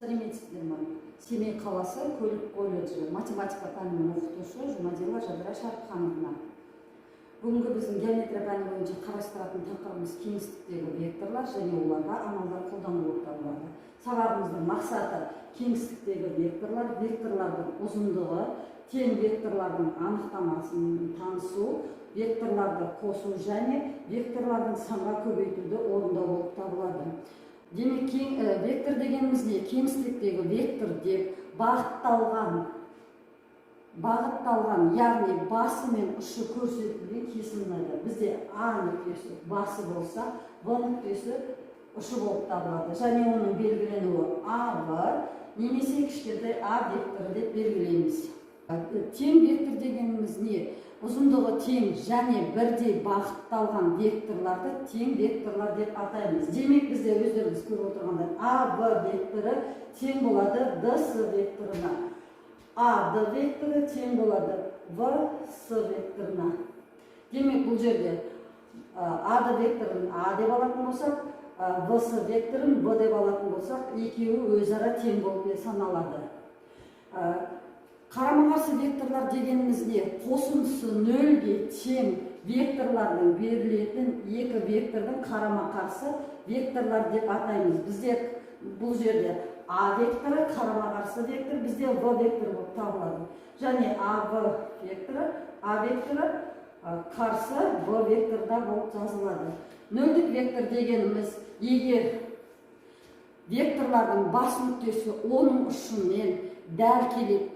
Сәлеметсіздер ме? Семей қаласы көлік колледжі математика пәнінің оқытушы Жұмадила Жадыра Шәріпхановна. Бүгінгі біздің геометрия пәні бойынша қарастыратын тақырыбымыз кеңістіктегі векторлар және оларға амалдар қолдану болып табылады. Сабағымыздың мақсаты кеңістіктегі векторлар, векторлардың ұзындығы, тең векторлардың анықтамасын танысу, векторларды қосу және векторлардың санға көбейтуді орындау болып табылады. Демек, вектор дегеніміз не? Кеңістіктегі вектор деп бағытталған, яғни басы мен ұшы көрсетілген кесіндіні. Бізде А нүктесі басы болса, В нүктесі ұшы болып табылады. Және оның белгіленуі АВ немесе кішкентай А векторы деп белгілейміз. Тең вектор дегеніміз не? Ұзындығы тең және бірдей бағытталған векторларды тең векторлар деп атаймыз. Демек, бізде өздеріңіз көріп отырғандай А, В векторы тең болады Д, С векторына. А, Д векторы тең болады В, С векторына. Демек, бұл жерде А, Д векторын А деп алатын болсақ, В, С векторын В деп алатын болсақ, екеуі өзара тең болып саналады. Қарама-қарсы векторлар дегеніміз не? Қосындысы нөлге тең векторлардың берілетін екі вектордың қарама-қарсы векторлар деп атаймыз. Бізде бұл жерде А векторы қарама-қарсы вектор бізде В векторы болып табылады. Және АВ векторы, А векторы қарсы В векторда болып жазылады. Нөлдік вектор дегеніміз егер векторлардың бас нүктесі оның ұшымен дәл келетін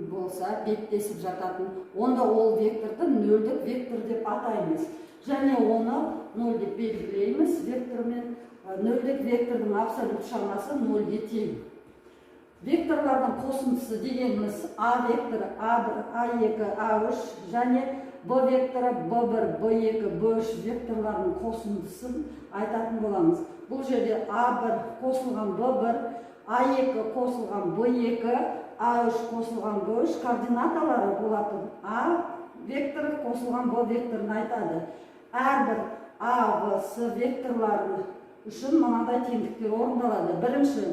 болса, беттесіп жататын, онда ол векторды нөлдік вектор деп атаймыз. Және оны нөл деп белгілейміз вектормен. Нөлдік вектордың абсолют шамасы нөлге тең. Векторлардың қосындысы дегеніміз А векторы А1, А2, А3 және Б векторы Б1, Б2, Б3 векторларының қосындысын айтатын боламыз. Бұл жерде А1 қосылған Б1, А2 қосылған Б2, А3 қосылған Б3 координаталары болатын А векторы қосылған Б векторын айтады. Әрбір А, В, С векторлары үшін мынадай теңдіктер орындалады. Бірінші,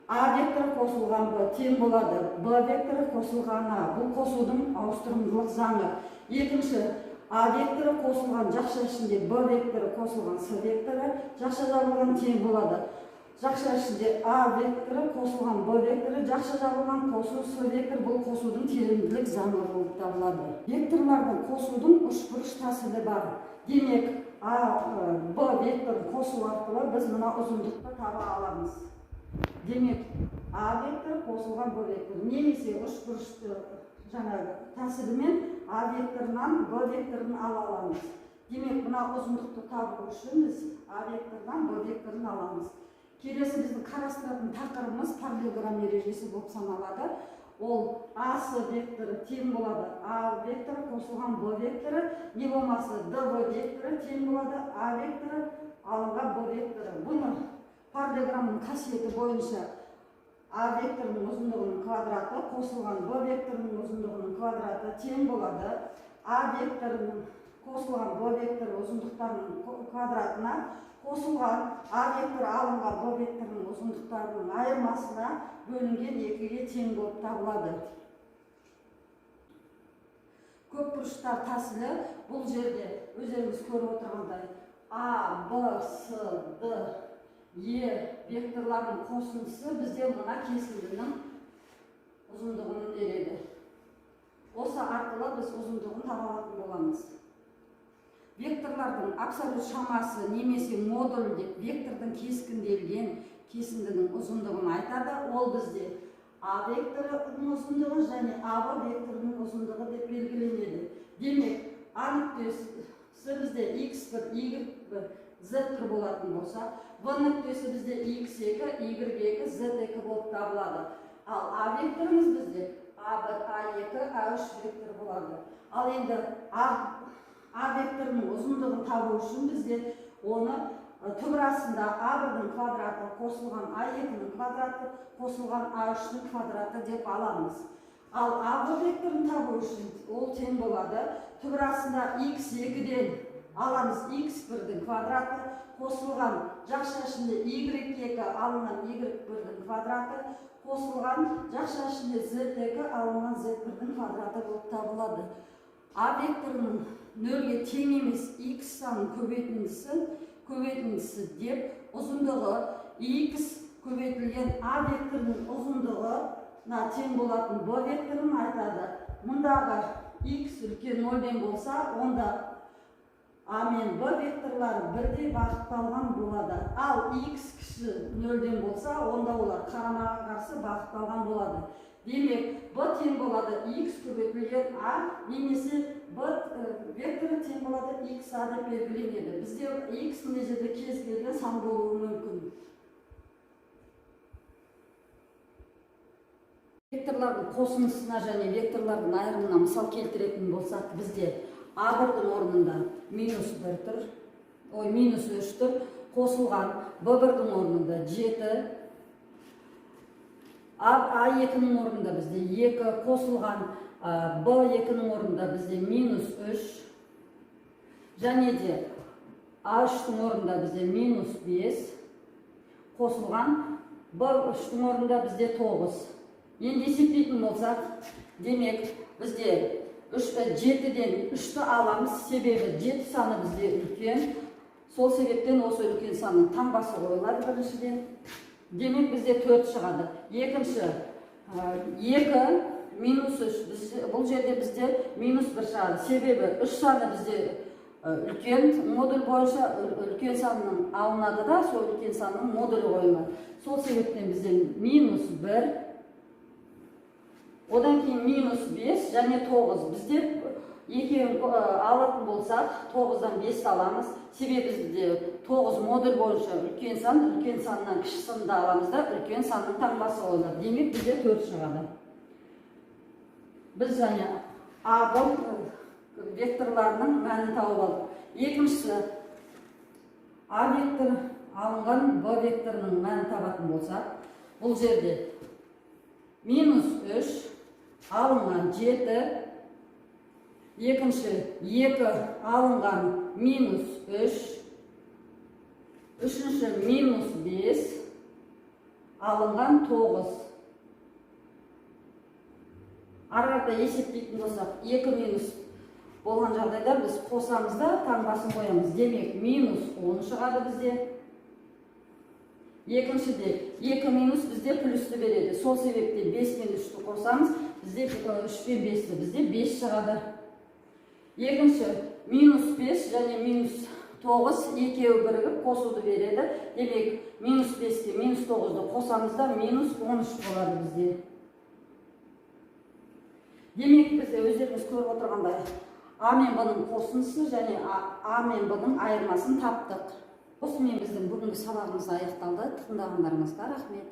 А векторы қосылған Б тең болады Б векторы қосылған А. Бұл қосудың ауыстырымдылық заңы. Екінші, А векторы қосылған жақша ішінде Б векторы қосылған С векторы жақша жабылған тең болады жақша ішінде А векторы қосылған Б векторы жақша жабылған қосу С вектор. Бұл қосудың телімділік заңы болып табылады. Векторлардың қосудың үшбұрыш тәсілі бар. Демек, А, Б векторын қосу арқылы біз мына ұзындықты таба аламыз. Демек, А векторы қосылған Б векторы немесе үшбұрышты жаңағы тәсілімен А векторынан Б векторын ала аламыз. Демек, мына ұзындықты табу үшін біз А векторынан Б векторын аламыз. Келесі біздің қарастыратын тақырыбымыз параллелограмм ережесі болып саналады. Ол АС векторы тең болады А векторы қосылған Б векторы, не болмаса ДВ векторы тең болады А векторы алынған Б векторы. Бұны параллелограммның қасиеті бойынша А векторының ұзындығының квадраты қосылған Б векторының ұзындығының квадраты тең болады А векторының қосылған Б векторы ұзындықтарының квадратына қосылған А векторы алынған Б векторының ұзындықтарының айырмасына бөлінген екіге тең болып табылады. Көпбұрыштар тәсілі. Бұл жерде өздеріңіз көріп отырғандай А, Б, С, Д, Е векторларының қосындысы бізде мына кесіндінің ұзындығын береді. Осы арқылы біз ұзындығын таба алатын боламыз. Векторлардың абсолют шамасы немесе модуль деп вектордың кескінделген кесіндінің ұзындығын айтады. Ол бізде А векторының ұзындығы және АВ векторының ұзындығы деп белгіленеді. Демек, А нүктесі бізде x1, y1, z1 болатын болса, В нүктесі бізде x2, y2, z2 болып табылады. Ал А векторымыз бізде А1, А2, А3 векторы болады. Ал енді А векторының ұзындығын табу үшін бізде оны түбір астында А1-дің квадраты қосылған А2-нің квадраты қосылған А3-тің квадраты деп аламыз. Ал АВ векторын табу үшін ол тең болады түбір астында x2-ден аламыз x1-дің квадраты қосылған жақша ішінде y2 алынған y1-дің квадраты қосылған жақша ішінде z2 алынған z1-дің квадраты болып табылады. А векторының нөлге тең емес x санын көбейтіндісі деп ұзындығы x көбейтілген А векторының ұзындығына тең болатын Б векторын айтады. Мұндағы x үлкен нөлден болса, онда А мен Б векторлары бірдей бағытталған болады. Ал x кіші нөлден болса, онда олар қарама-қарсы бағытталған болады. Демек, Б тең болады x көбейтілген А немесе Б векторы тең болады x А деп белгіленеді. Бізде x мына жерде кез келген сан болуы мүмкін. Векторлардың қосындысына және векторлардың айырымына мысал келтіретін болсақ, бізде А1-дің орнында минус 1 тұр, ой, минус 3 тұр, қосылған Б1-дің орнында 7, А2-нің орнында бізде 2, қосылған Б2-нің орнында бізде минус 3, және де А3-тің орнында бізде минус 5, қосылған Б3-тің орнында бізде 9. Енді есептейтін болсақ, демек, бізде 7-ден 3-ті аламыз, себебі 7 саны бізде үлкен. Сол себептен осы үлкен санның таңбасы қойылады біріншіден. Демек, бізде 4 шығады. Екінші, 2 минус 3. Бұл жерде бізде минус 1 шығады. Себебі 3 саны бізде үлкен модуль бойынша үлкен санның алынады да, сол үлкен санның модулі қойылады. Сол себептен бізде минус 1, одан кейін минус 5 және 9. Бізде екеуін алатын болсақ, 9-дан 5 аламыз. Себебі бізде 9 модуль бойынша үлкен сан, үлкен саннан кіші санды аламыз да, үлкен санның таңбасы қойылады. Демек, бізде 4 шығады. Біз және А, Б векторларының мәнін тауып алдық. Екіншісі, А вектор алынған Б векторының мәнін табатын болсақ, бұл жерде минус 3 алынған 7, екінші 2 алынған минус 3, үшінші минус 5 алынған 9. Ары қарата есептейтін болсақ, 2 минус болған жағдайда біз қосамыз да таңбасын қоямыз. Демек, минус 10 шығады бізде. Екіншіде 2 минус бізде плюсті береді. Сол себептен 5 мен 3-ті қосамыз, бізде 3 пен 5-ті, бізде 5 шығады. Екінші минус 5 және минус 9 екеуі бірігіп қосуды береді. Демек, минус 5-ке минус 9-ды қосамыз да, минус 13 болады бізде. Демек, біз өздеріңіз көріп отырғандай А мен Б-ның қосындысы және А мен Б-ның айырмасын таптық. Осымен біздің бүгінгі сабағымыз аяқталды. Тыңдағандарыңызға рахмет.